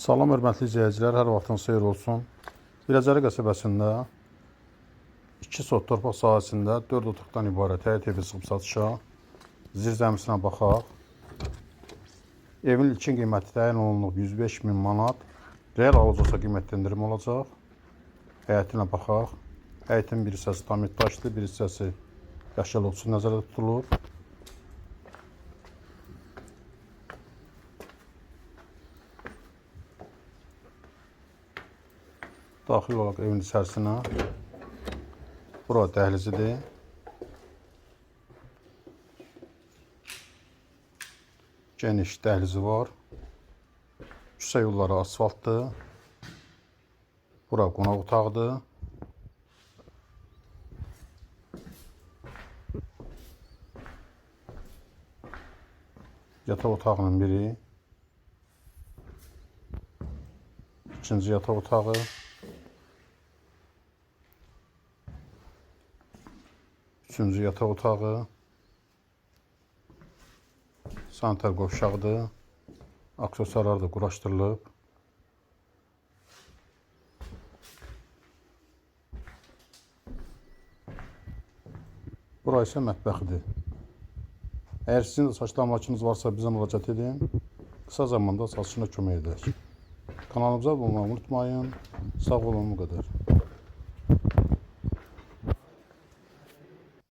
Salam hörmətli izləyicilər, hər vaxtınız xeyir olsun. Biləcəri qəsəbəsində 2 sot torpaq sahəsində 4 otaqdan ibarət həyət evi çıxıb satışa. Zirzəmisinə baxaq. Evin ilkin qiyməti təyin olunub 105 min manat. Real alıcı olsa qiymətdə endirim olacaq. Həyətinə baxaq. Həyətin bir hissəsi tamir daşlı, bir hissəsi yaşıllıq üçün nəzərdə tutulur. Daxil olaq evin içərisinə. Bura dəhlizidir. Geniş dəhlizi var. Küçə yolları asfaltdır. Bura qonaq otağıdır. Yataq otağının biri. İkinci yataq otağı. Üçüncü yataq otağı. Sanitar qovşağıdır. Aksesuarlar da quraşdırılıb. Bura isə mətbəxidir. Əgər sizin də saçlı əmlakınız varsa bizə müraciət edin. Qısa zamanda satışına kömək edək. Kanalımıza abunə olmayı unutmayın. Sağ olun, bu qədər.